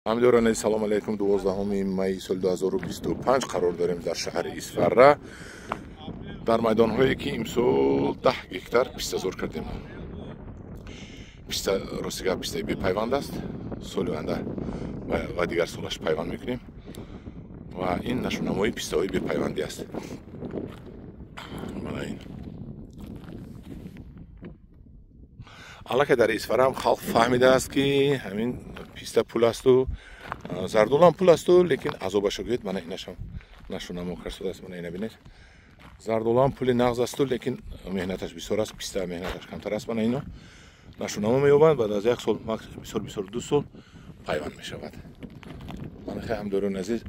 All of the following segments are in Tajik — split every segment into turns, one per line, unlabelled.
Ҳамдиёрони, салом алейкум. 12 майи соли 2025 қарор дорем дар шаҳри Исфара, дар майдонҳое ки имсол 10 гектар пистазор кардем. Писта, рости гап, пистаи бепайванд аст. Соли оянда ва дигар солаш пайванд мекунем ва ин нашунамои пистаҳои бепайвандӣ аст. Мана ин аллакай дар Исфара ҳам халқ фаҳмидааст, ки ҳамин писта пул асту зардолам пул асту, лекин азобашо гӯед. Мана инашам нашунамо карсудааст. Мана ина бинед, зардолам пули нағз асту, лекин меҳнаташ бисёр аст, писта меҳнаташ камтар аст. Мана ино нашунамо меёбанд, баъд аз як сол, бисёр бисёр 2 сол пайванд мешавад. Мана хе, ҳамдорони азиз,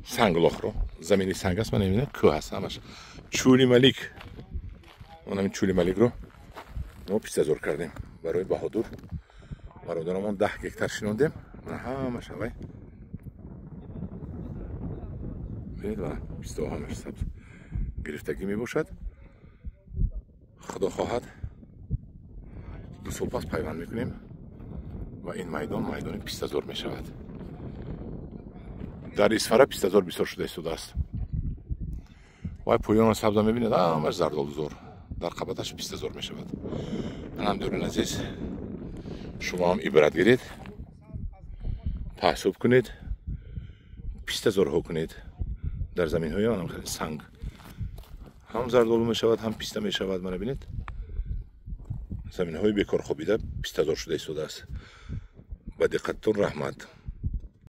санглохро, замини санг аст. Мана бинед, кӯҳ аст ҳамаш. Чӯли Малик, манам Чӯли Маликро мо пистазор кардем барои Баҳодур бародарамон, 10 гектар шинондем. Мана ҳамаш авай бинед, мана пистаҳо ҳамаш сабз гирифтагӣ мебошад. Худо хоҳад, 2 сол пас пайванд мекунем ва ин майдон майдони пистазор мешавад. Дар Исфара пистазор бисёр шуда истодааст. Вай поёна сабза мебинед, ҳамаш зардолузор, дар қабаташ пистазор мешавад. Ҳамдиёрони азиз, шумо ҳам ибрат гиред, таҳсуб кунед, пистазорҳо кунед дар заминҳои анам хеле санг. Ҳам зардолу мешавад, ҳам писта мешавад. Мана бинед, заминҳои бекор хобида пистазор шуда истодааст. Ба диққататон раҳмат.